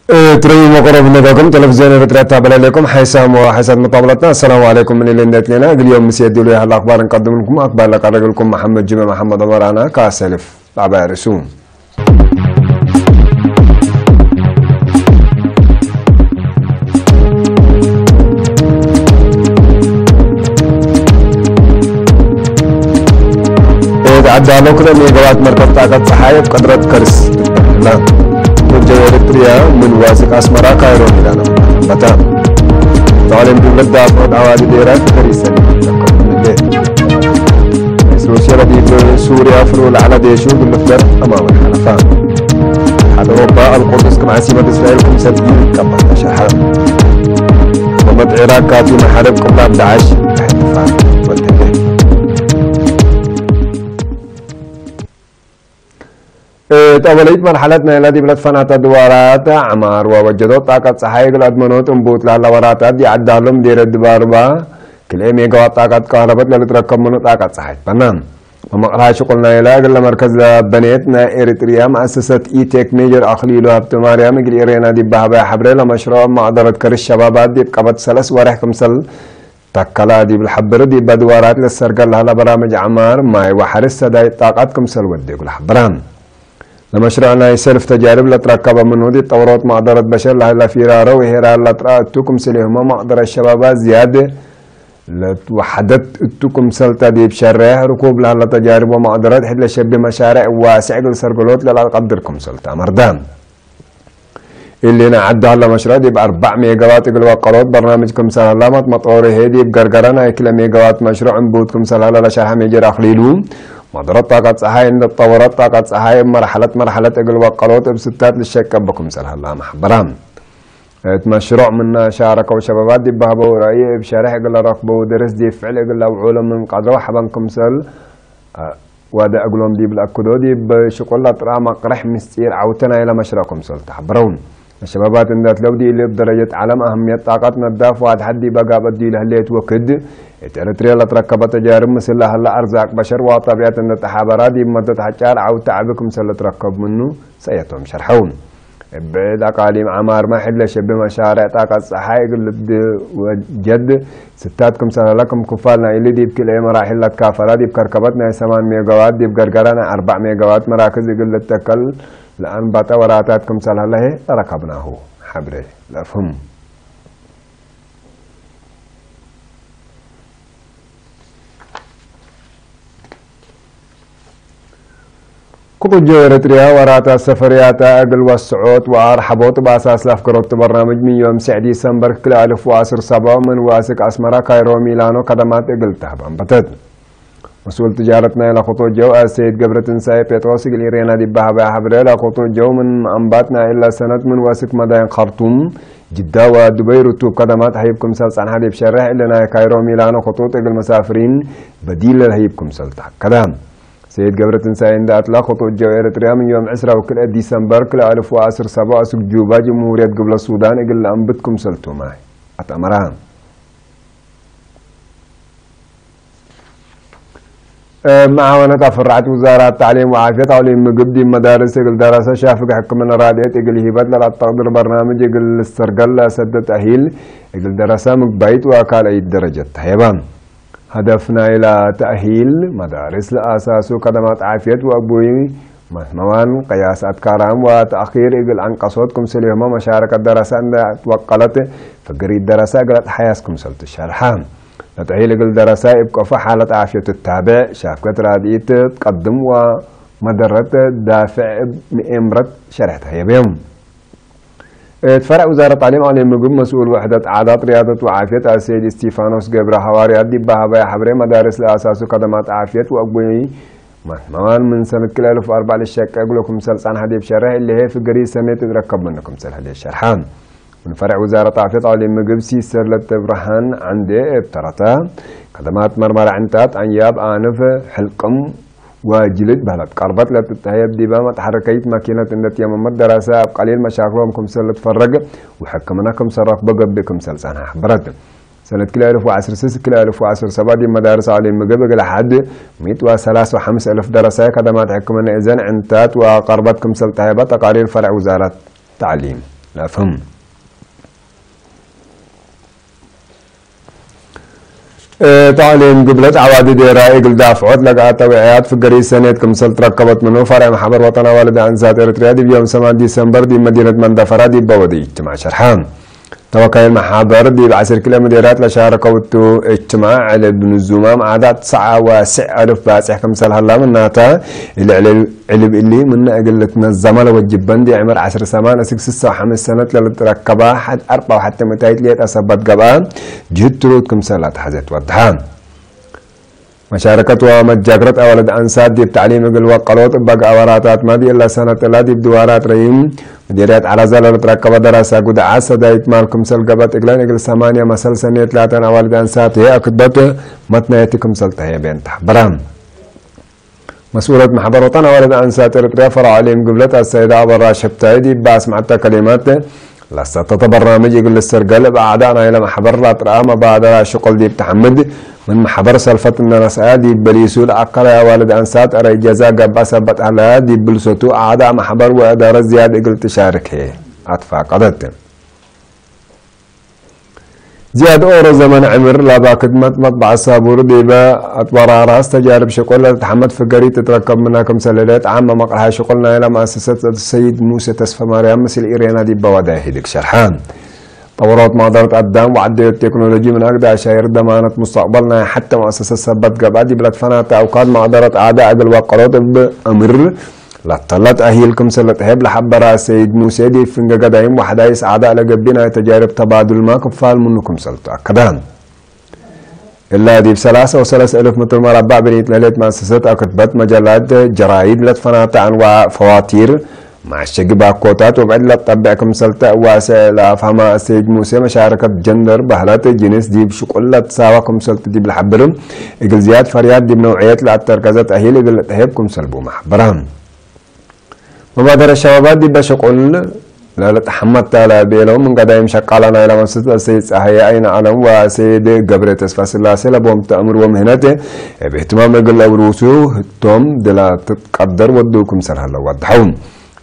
ትረዩ መቆረብ ነጋኩም ቴሌቪዝዮን ኤርትራ ታበላለኩም ሓይሳም ወሓይሳት መጣብለትና። ኣሰላሙ ዓለይኩም ምን ኢለ እንደት ሌና እግልዮም ምስ የድሉ ያህል ኣክባር እንቀድምልኩም ኣክባር ለቀረግልኩም መሐመድ ጅመ መሐመድ ዑመር ኣና ካሰልፍ ባዕባይ ርእሱ። ዓዳሎ ክለ ሜጋዋት መርከብ ጣቀት ፀሓይ ኣብ ቀድረት ከርስ ትበሃላ። ወጀብ ኤርትርያ ምን ዋስቅ ኣስመራ ካይሮ ሚላኖ በታ። ባዕለም ግብረት ዳፎ ዳዋዲ ዴራ ተከሪሰን። ሩሲያ ረዲፍ ሱርያ ፍሩ ላዕላ ዴሹ ግልፍደር ኣማመን ሓለፋ። ሓደ ወባ ኣልቁድስ ከም ዓሲመት እስራኤል ክምሰል ይቀበል ተሸርሐ። ወመት ዒራቅ ካቲመ ሓደ ቅብላ ብዳዓሽ ተሕልፋ ወልደ። ጠበለይት መርሓለት ናይ ላዲብለት ፈናተ ድዋራት ዓማር ወወጀዶ ጣቀት ፀሓይ ግል ኣድመኖ ጥንቡት ላላ ወራታት ዲዓዳሎም ዴረ ድባርባ ክልኤ ሜጋዋት ጣቀት ካህለበት ለልትረከብ ምኑ ጣቀት ፀሓይ ትበና። መመቕርሃ ሽቁል ናይላ እግል ለመርከዝ ለበኔት ናይ ኤሪትሪያ መኣሰሰት ኢቴክ ሜጀር ኣኽሊሉ ሃብተ ማርያም እግል ኢሬና ዲባህባይ ሓብረ ለመሽሮ ማዕደረት ከርሽ ሸባባት ዲብ ቀበት ሰለስ ወርሕ ክምሰል ተከላ ዲብል ሓብር ዲብ ኣድዋራት ለሰርገል ለህላ በራምጅ ዓማር ማይ ወሓርስ ሰዳይ ጣቃት ክምሰል ወዴ እግል ሓብራ። ለመሽርዕ ናይ ሰልፍ ተጃርብ ለትረከበ ምኑ ዲብ ጠውሮት ማዕደረት በሸር ለህላ ፊራረ ወሄራ ለጥራ እቱ ክምሰል የህሞ ማዕደረት ሸባባት ዝያድ ለትወሓደት እቱ ክምሰልታ ዲብ ሸርሕ ርኩብ ለህላ ተጃርብ ወማዕደረት ሕድ ለሸቢ መሻርዕ ዋስዕ እግል ሰርገሎት ለላቀድር ክምሰልታ መርዳ። ኢሊና ዓዲ ሃላ መሽረ ዲብ ኣርባዕ ሜጋዋት እግል ወቀሎት በርናምጅ ክምሰል ሃላ መጥመጦሪ ሄ ዲብ ገርገራ ናይ ክለ ሜጋዋት መሽሩዕ እምቡት ክምሰል ሃላ ለሸርሐ ሜጀር ኣኽሊሉ፣ መደረት ጣቀት ፀሓይ እንደ ጠወረት ጣቀት ፀሓይ እብ መርሐለት መርሐለት እግል ወቀሎት እብ ስታት ልሸቀብ ክምሰል ሃላ ማሕበራ። እት መሽሩዕ ምና ሻረከው ሸባባት ዲብ ባህበው ራእይ እብ ሸርሕ እግል ረክበው ደርስ ዲብ ፍዕል እግል ለውዑሎ ምን ቀድረው ሐበን ክምሰል ዋደ እግሎም ዲብ ለአክዶ ዲብ ሽቁል ለጥራ መቅርሕ ምስጢር ዐውተ ናይለ መሽረ ክምሰል ተሐብረው። ለሸባባት እንደ ትለው ዲኢሊ እብ ደረጀት ዓለም አህምየት ጣቀት ነዳፍ ዋድሐት ዲብ አጋብ እዲዩ ለህሌት ወክድ እት ኤርትርያ ለትረከበ ተጃርብ ምስል ለሀለ አርዛቅ በሸር ወጠብያት እንደ ተሓበራ ዲብ መደት ሐጫር ዐውተ ዐቢ ክምሰል ለትረከብ ምኑ ሰየቶም ሸርሐው። እብ ብዕድ አቃሊም ዓማር ማሕድ ለሸቢ መሻርዕ ጣቀት ጸሓይ እግል ልድ ወጀድ ስታት ክምሰል ሀለ ክም ክፋል ናይ እሊ ዲብ ክልኤ መራሒል ለትካፈላ ዲብ ከርከበት ናይ ሰማን ሜጋዋት ዲብ ገርገራ ናይ አርባዕ ሜጋዋት መራክዝ እግል ልተከል ለአንባጠ ወራታት ክምሰል ሀለ ህዬ ለረከብናሁ ሐብሬ ለአፍህም። ክጡጆ ኤረትርያ ወራታ ሰፈርያታ እግል ወስዖት ወአርሐቦት በአሳስ ለአፍገሮት በርናምጅ ምን ዮም ስዕ ዲሰምበር ክልኤ አልፍ ወዐስር ሰብዕ ምን ወአስክ አስመራ፣ ካይሮ፣ ሚላኖ ከደማት እግል ተህብ አንበተት። መስኡል ትጃረት ናይለ ክጡጆ አሰይድ ገብረትንሳኤ ጴጥሮስ እግል ኢሬና ዲብ በሀበያ ሐብሬ ለክጡጆ ምን አንባት ናይለ ሰነት ምን ወአስክ መዳይን ካርቱም ጅዳ ወዱበይ ርቱብ ከደማት ሀይብ ክምሰል ጸንሐ ዲብ ሸርሕ እሊ ናይ ካይሮ ሚላኖ ክጡጥ እግል መሳፍሪን በዲል ለሀይብ ክምሰል ተአከደ። ሰይድ ገብረትንሳኤ እንደ አትላ ክጡጥ ጀው ኤረትርያ ምን ዮም ዕስራ ወክልኤ ዲሰምበር ክልኤ አልፍ ወዐስር ሰብዕ አስክ ጁባ ጅምሁርየት ግብለ ሱዳን እግል ለአንብት ክምሰል ቱማይ አትአመራ። እብ መዓወነት አፈራዕት ውዛራት ታዕሊም ወዓፍየት አውሊም ምግብ ዲብ መዳርስ እግል ደረሰ ሻፍግ ሕክምነ ራድየት እግል ሂበት ለለአተቅድር በርናምጅ እግል ልሰርገል ለሰደ ተእሂል እግል ደረሰ ምግባይት ወካልአይት ደረጀት ተሄበ። ሀደፍ ናይላ ተእሂል መዳርስ ለአሳሱ ከደማት ዓፍየት ወአቡይ መስመዋን ቅያስ አትካራም ወተአኪር እግል አንቀሶት ክምስል የህሞ መሻረከት ደረሰ እንደ አትወቀለት ፍግሪት ደረሰ እግል አትሐያስ ክምሰል ትሸርሐ። ለተእሂል እግል ደረሰ እብ ቀፎ ሓለት ዓፍየት ትታብዕ፣ ሻፍከት ራድኢት ትቀድም ወመደረት ዳፍዕ እብ ምኤምረት ሸርሕ ተህየብ እዮም። እት ፈረዕ ውዛረት ታዕሊም አውሊም ምግብ መስኡል ውሕደት ዓዳት ርያደት ወዓፍየት አሰይድ እስቲፋኖስ ገብረ ሐዋርያት ዲብ በሀበያ ሐብሬ መዳርስ ለአሳሱ ከደማት ዓፍየት ወአጉይ መስመዋን ምን ሰነት ክልኤ አልፍ ወአርባዕ ልሸቀ እግሉ ክምሰል ጸንሐ ዲብ ሸርሕ እሊሄ ፍግሪ ሰኔት እትረከብ ምኑ ክምሰል ህሌ ሸርሐ። ምን ፈረዕ ውዛረት ዓፍየት አውሊም ምግብ ሲሰር ለተብርሃን ዐንዴ እብ ተረተ ከደማት መርመራ ዕንታት አንያብ አንፍ ሕልቅም ወጅልድ በህለት ቀርበት ለትትሀየብ ዲበ መትሐረከይት መኪነት እንደ ትየመመት ደረሰ እብ ቀሊል መሻክሎም ክምሰል ልትፈረግ ወሕክምነ ክምሰል ረክቦ ገብእ ክምሰል ጸንሐ ሐበረት። ሰነት ክልኤ አልፍ ወዐስር ስስ ክልኤ አልፍ ወዐስር ሰባ ዲብ መዳርስ አውሊም ምግብ እግል ሐድ ሚእት ወሰላሳ ወሐምስ አልፍ ደረሰ ከደማት ሕክምነ እዘን ዕንታት ወቀርበት ክምሰል ተሀየበ ተቃሪር ፈረዕ ውዛረት ታዕሊም ላፍም። ታዕሊም ግብለት ዓዋዲ ዴራ እግል ዳፍዖት ለጋኣተ ውዕያት ፍገሪ ሰኔት ክምሰል ትረከበት ምኑ ፈርዕ ማሕበር ወጠና ዋልድ ኣንሳት ኤርትርያ ዲብ ዮም ሰማን ዲሰምበር ዲብ መዲነት መንደፈራ ዲብ በወዲ እጅትማዕ ሸርሓ። ተወካይል ማሕበር ዲብ ዓስር ኪሎ ሜትራት ለሻረከውቱ እጅትማዕ ዕልብ ንዙማም ዓዳት ሰዓ ዋስዕ ኣልፍ ባጽሕ ክምሰል ሃላ ምናታ ኢልዕልብ ዕልብ እሊ ምነ እግል ልትነዘመ ለወጅብ በንዲ ዕምር ዓስር ሰማን እስግ ስሳ ወሓምስ ሰነት ለልትረከባ ሓድ ኣርባ ወሓተ መታይት ሌጣ ሰበት ገብኣ ጅህድ ትሩት ክምሰል ኣትሓዘት ወድሓ። መሻረከት ወመጃግረት ኣዋልድ ኣንሳት ዲብ ታዕሊም እግል ወቀሎት እበግ ኣዋራታት ማዲ እላ ሰነት እላ ዲብ ድዋራት ረይም መዲርያት ዓላዛ ለልትረከበ ደራሳ ጉድዓት ሰዳይት ማል ክምሰል ገበት እግለን እግል ሰማንያ መሰል ሰኔት ላተን ኣዋልድ ኣንሳት ህየ ኣክበት መትናየቲ ክምሰል ተህየ ቤን ተሓበራ። መስኡለት ማሕበር ወጠን ኣዋልድ ኣንሳት ኤርትርያ ፈራዕ ዕሊም ግብለት ኣሰይዳ ኣበራ ሸብታይ ዲብ ኣስማዕታ ከሊማት ለሰተተ በርናምጅ እግል ልሰርገል ብኣዕዳ ናይለ ማሕበር ላጥርኣ መባደራ ሽቁል ዲብ ተሐምድ ምን ማሕበር ሰልፈት እነነስኣ ዲብ በሊሱ ለኣካላይ ኣዋልድ ኣንሳት ኣረይ ጀዛ ገባ ሰበት ኣለ ዲብ ብልሰቱ ኣዕዳ ማሕበር ወእዳረ ዝያድ እግል ትሻርክ ኣትፋቀደት። ዝያድ ኦሮ ዘመን ዕምር ላባ ክድመት መጥባዕ ሳቡር ዲበ ኣጥበራራስ ተጃርብ ሽቁል ለልትሓመድ ፍገሪ ትትረከብ ምና ክምሰል ህደት ዓመ መቅርሓ ሽቁል ናይላ መኣሰሰት ሰይድ ሙሴ ተስፈ ማርያም ምስል ኢሬና ዲበ ዋዳ ይሂድግ ሸርሓ። ጠወሮት ማዕደረት ኣዳም ወዓደዮት ቴክኖሎጂ ምን ኣግዳ ኣሻይር ደማነት ሙስተቅበል ናይ ሓተ መኣሰሰት ሰበት ገብኣ ዲብ ለትፈናተ ኣውካድ ማዕደረት ኣዕዳ እግል ዋቀሮት እብ እምር ላተለት ኣሂል ክምሰል ለጥሄብ ለሐበራ ሰይድ ሙሴ ዲብ ፍንገ ገዳይም ወሕዳይስ ኣዕዳ ለገቢ ናይ ተጃርብ ተባዱልማ ክፋል ምኑ ክምሰል ተኣከዳ። እላ ዲብ ሰላሳ ወሰለስ እልፍ ምትር መረባዕ ብኒት ለሌት መኣሰሰት ኣክትበት መጀላት ጀራይድ ለትፈናተ ኣንዋዕ ፈዋቲር ማሸጊ ባኮታት ወብዕድ ለትጠብዕ ክምሰል ተእዋሰ ለኣፍሃማ ሰይድ ሙሴ መሻረከት ጀንደር ባህለት ጅንስ ዲብ ሽቁል ለትሳዋ ክምሰልቲ ዲብ ለሐብር እግል ዝያድ ፈርያት ዲብ ነውዕየት ለኣተርከዘት ኣሂል እግል ለጥሄብ ክምሰል ቡማ ሐበራ። መባደረ ሸባባት ዲበ ሸቁል ለልትሐመታ ለቤለው ምን ገዳይም ሸቃላ ናይላ መሰሰት ሰይድ ጸሃየ ኣይነ ዓለም ወሰይድ ገብረ ተስፋ ስላሴ ለቦም ተእምር ወምህነት እብ እህትማም እግል ለብሩሱ ህቶም ድላ ትትቀደር ወዱ ክምሰል ሀለው ወድሐው።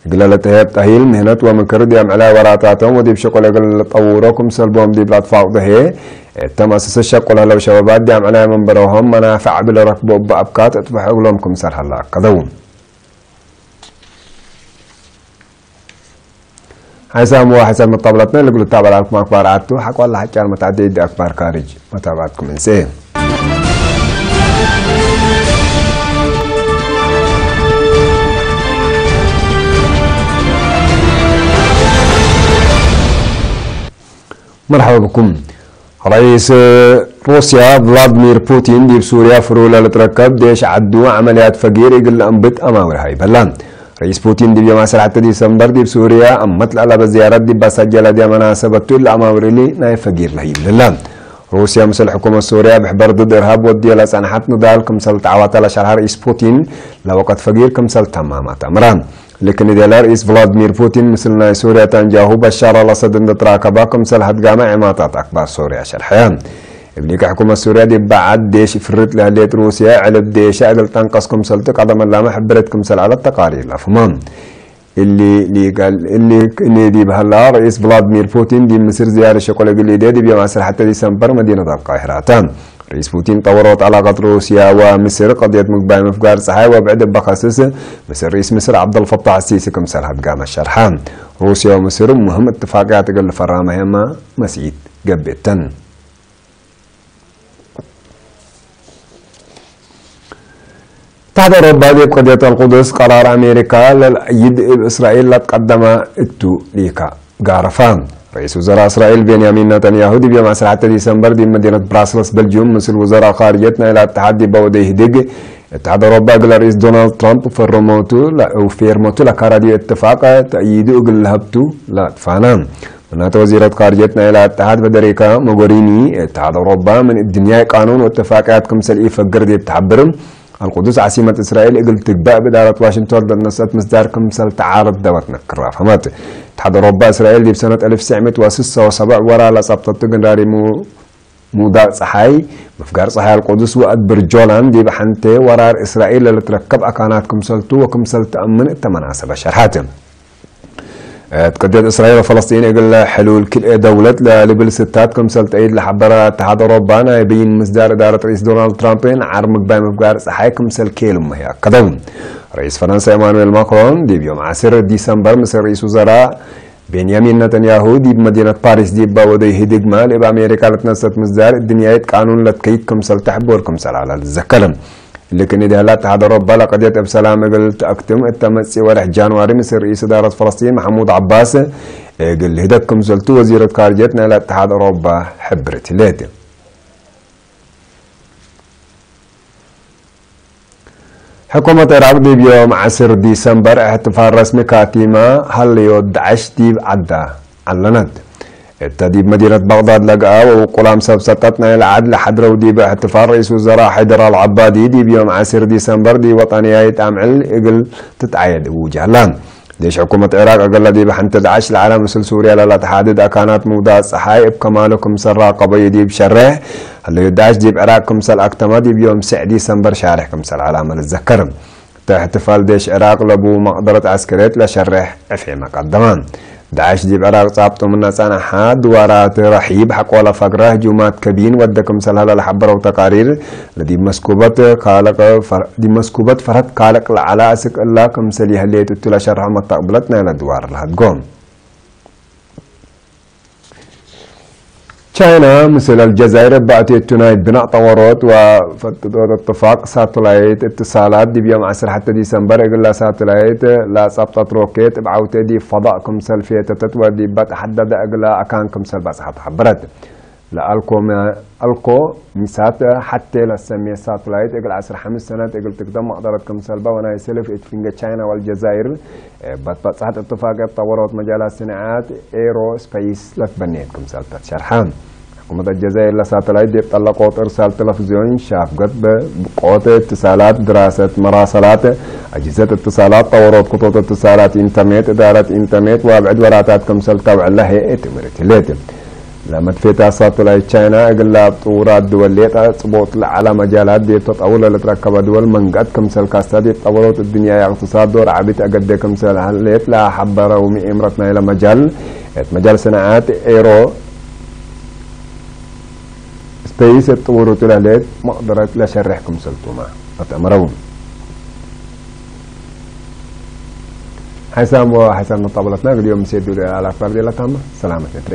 እግለ ለተሄብ ተሂል ምህነት ወምክር ዲያም ዕላይ ወራታቶም ወዲብ ሸቁል እግል ለጠውሮ ክምሰል ቦም ዲብ ላትፋቅ ደሄ እተ መሰሰት ሸቁል ሀለው ሸባባት ዲያም ዕላይ መንበረሆም መናፍዕ ብለረክቦ እበ ኣብካት እጥፍሕ እግሎም ክምሰል ሀላ ኣከደው። ሓይሳም ወሓይሳም መጣብላትና ለግሉ ታበላልኩም ኣክባር ኣቱ ሓቋላ ሓጫር መታዕዲ ዲ ኣክባር ካርጅ መታብዓትኩም እንሴ። መርሓባ ብኩም። ረኢስ ሩስያ ቭላድሚር ፑቲን ዲብ ሱርያ ፍሩ ለልትረከብ ዴሽ ዓዱ ዓመልያት ፈጊር እግል ለአንብት አማውር ሃይበላ። ረኢስ ፑቲን ዲብ የማ ዐሰርተ ዲሰምበር ዲብ ሱርያ አመት ለአለበ ዝያረት ዲብ ባሳጀላ ዲያ መናሰበቱ እለ አማውር እሊ ናይ ፈጊር ለህይብ ለላ። ሩስያ ምስል ሕኩመት ሱርያ ብሕበር ድድ እርሃብ ወድየ ለጸንሐት ንዳል ክምሰል ተዓዋታ ለሸርሐ ረኢስ ፑቲን ለወቀት ፈጊር ክምሰል ተማማት አምራ። ልክኒ ዴላ ርኢስ ቭላድሚር ፑቲን ምስል ናይ ሱርያ ታንጃሁ በሻር አልአሰድ እንደ ትራከባ ክምሰል ሀድጋመ ዒማታት አክባር ሱርያ ሸርሐያ። እብሊከ ሕኩመት ሱርያ ዲብ በዓድ ዴሽ ፍርጥ ለህሌት ሩስያ ዕልብ ዴሻ እግል ጠንቀስ ክምሰልቲ ቀደመ ላመ ሕብረት ክምሰል አለት ተቃሪር ለፍማ። እሊ ሊጋል እሊ እኒ ዲብ ሀላ ርኢስ ቭላድሚር ፑቲን ዲብ ምስር ዝያረ ሸቆለ እግል ኢዴ ዲብ ዮም ዐሰርተ ሐተ ዲሰምበር መዲነት አልቃሂራ ተ። ርኢስ ፑቲን ጠወሮት ዐላቀት ሩስያ ወምስር ቀድየት ምግባይ ምፍጋር ጸሓይ ወብዕድ እበ ከስስ ምስል ርኢስ ምስር ዐብደልፈታሕ ሲሲ ክምሰል ሀድጋመ ሸርሐ። ሩስያ ወምስር ሙህም እትፋቅያት እግል ልፈራመ ሄማ መስኢት ገብእተን። ታሕት አውሮፓ ዲብ ቀድየት አልቁድስ ቀራር አሜሪካ ለልአይድ እብ እስራኤል ለትቀደመ እቱ ሊካ ጋረፋ። ረኢስ ውዘራ እስራኤል ቤንያሚን ነተንያሁ ዲብ ዮም ዐሰርተ ሐተ ዲሰምበር ዲብ መዲነት ብራስለስ በልጅዩም ምስል ውዘራ ካርጀት ናይላ እትሓድ ዲበ ወደ ይህድግ እትሓድ አውሮፓ እግለ ረኢስ ዶናልድ ትራምፕ ፈረሞቱ ለ-፣ ፌርሞቱ ለካራድዮ እትፋቅ ተእይዱ እግል ለሀብቱ ለአጥፋና። ምናተ ወዚረት ካርጀት ናይላ እትሓድ ፈደሪካ ሞጎሪኒ እትሓድ አውሮፓ ምን እድንያይ ቃኑን ወእትፋቅያት ክምሰል ኢፈግር ዲብ ተሓብር አልቁዱስ ዓሲመት እስራኤል እግል ትግባእ ብዳረት ዋሽንግቶን ለነስአት ምስዳር ክምሰል ተዓረድ ደወት ነክራ ፈመት። እትሓድ አውሮፓ እስራኤል ዲብ ሰነት አልፍ ትስዕ ሚእት ወስሳ ወሰብዕ ወራ ለጸብጠቱ ግንራሪ ሙ-፣ ሙዳእ ጸሓይ፣ ምፍጋር ጸሓይ አልቁዱስ ወአድብር ጆላን ዲብ ሐንቴ ወራር እስራኤል ለልትረከብ አካናት ክምሰልቱ ወክምሰል ተአምን እተ መናሰበ ሸርሐት። እት ቅድየት እስራኤል ወፈለስጢን እግል ሕሉል ክልኤ ደውለት ለልብል ስታት ክምሰል ጠይድ ለሓበረ እተሓድ ኣውሮባ ናይ ብይን ምስዳር እዳረት ርኢስ ዶናልድ ትራምፕ ንዓር ምግባይ ምፍጋር ፀሓይ ክምሰል ኬሉ ምህያ ከደው። ርኢስ ፈረንሳ ኤማኑኤል ማክሮን ዲብ ዮም ዓስር ዲሰምበር ምስ ርኢስ ውዘራ ቤንያሚን ነተንያሁ ዲብ መዲነት ፓሪስ ዲብ ባወደይ ህድግማ ልእብ ኣሜሪካ ለትነሰት ምስዳር እድንያየት ቃኑን ለትከይድ ክምሰል ተሕቦር ክምሰል ኣላ ዝዘከርም። ልክኒ ደህላ እተሓድ ኣውሮባ ለቀድየት እብ ሰላም እግል ተኣክትም እተመጺ ወርሕ ጃንዋሪ ምስ ርኢስ እዳረት ፈለስጢን ማሕሙድ ዓባስ እግል ህደት ክምሰልቱ ወዚረት ካርጀት ናይ ለእተሓድ ኣውሮባ ሕብርት ሌት። ሕኩመት ኢራቅ ዲብ ዮም ዓስር ዲሰምበር እሕትፋል ረስሚ ካቲማ ሃለዮ ዳዕሽ ዲብ ዓዳ ዓለነት። እተ ዲብ መዲነት ባግዳድ ለግኣ ወውቁላም ሰብ ሰጠት ናይ ለዓድ ለሓድረው ዲብ እሕትፋል ርኢስ ውዘራ ሓይደር ኣልዓባዲ ዲብ ዮም ዓስር ዲሰምበር ዲብ ወጠንያይት ኣምዕል እግል ትትዓየድ እውጅ ኣላ። ዴሽ ሕኩመት ዒራቅ እገለ ዲብ ሓንቲ ዳዕሽ ለዓላ ምስል ሱርያ ለለተሓድድ ኣካናት ምውዳእ ጸሓይ እብ ከማሉ ክምሰል ራቀበዩ ዲብ ሸርሕ፣ ህለዩ ዳዕሽ ዲብ ዒራቅ ክምሰል ኣክተማ ዲብ ዮም ስዕ ዲሰምበር ሻርሕ ክምሰል ዓላመ ልዘከር። እተ እሕትፋል ዴሽ ዒራቅ ለቡ መቅደረት ዐስከርየት ለሸርሕ ዕፌ መቀደማ። ዳዕሽ ዲብ ዒራቅ ጻብጦ ምነ ጸንሓ ድዋራት ረሒብ ሓቆለ ፈግረ ህጁማት ከቢን ወደ ክምሰል ሀለ ለሐበረው ተቃሪር፣ ለዲብ መስኩበት ካልቅ ፈር-፣ ዲብ መስኩበት ፈርሀት ካልቅ ለዓላ አስክ እላ ክምሰል የህሌት እቱ ለሸርሐ መተቅብለት ናይ ለድዋር ለሀድጎ። ቻይና ምስል አልጀዛይር እባእቴቱ ናይ ብናእ ጠወሮት ወፈጥጦት እትፋቅ ሳተላይት እትሳላት ዲብ ዮም ዐስር ሐተ ዲሰምበር እግላ ሳተላይት ለጸብጠት ሮኬት እብ ዐውቴ ዲብ ፈዳእ ክምሰል ፌተተት ወዲብ በጥ ሐዳደ እግላ አካን ክምሰል በጽሐት ሐበረት። ለአልኮ መ-፣ አልኮ ሚሳት ሐቴ ለሰሜ ሳተላይት እግል ዐስር ሐምስ ሰነት እግል ትግደም መቅደረት ክምሰልባ ወናይ ሰልፍ እት ፍንገ ቻይና ወአልጀዛይር በትበጽሐት እትፋቅየት ጠወሮት መጃላት ስንዓት ኤሮ ስፐይስ ለትበንየት ክምሰል ተትሸርሐ። ሕኩመት አልጀዛይር ለሳተላይት ዴብ ጠለቆት እርሳል ተለፍዝዮን ሻፍገት በብቆት እትሳላት ድራሰት መራሰላት አጅህዘት እትሳላት ጠወሮት ክቶት እትሳላት ኢንተርኔት እዳረት ኢንተርኔት ወአብዕድ ወራታት ክምሰል ተብዕላ ሄኤ ትምህርት ሌት። ለመድፌታ ሳተላይት ቻይና እግላ ኣብ ጥውራት ድወል ሌጣ ጽቦት ለዓላ መጃላት ዴብ ተጠውለ ለትረከበ ድወል መንገድ ክምሰል ካስታ ዴብ ጠወሮት እድንያ እቅትሳድ ዶር ዓቢት አገደ ክምሰል ሀሌት ለሐበረው ምኤምረት ናይለ መጃል እት መጃል ሰንዓት ኤሮ ስፔስ እት ጥውሩት ለህሌት መቅደረት ለሸርሕ ክምሰልቱማ አተእምረው። ሓይሳም ወሓይሳም መጣበለትና እግል ዮም ምሴዱ ለአላክባር ዴላ ታማ ሰላመት እትሬ።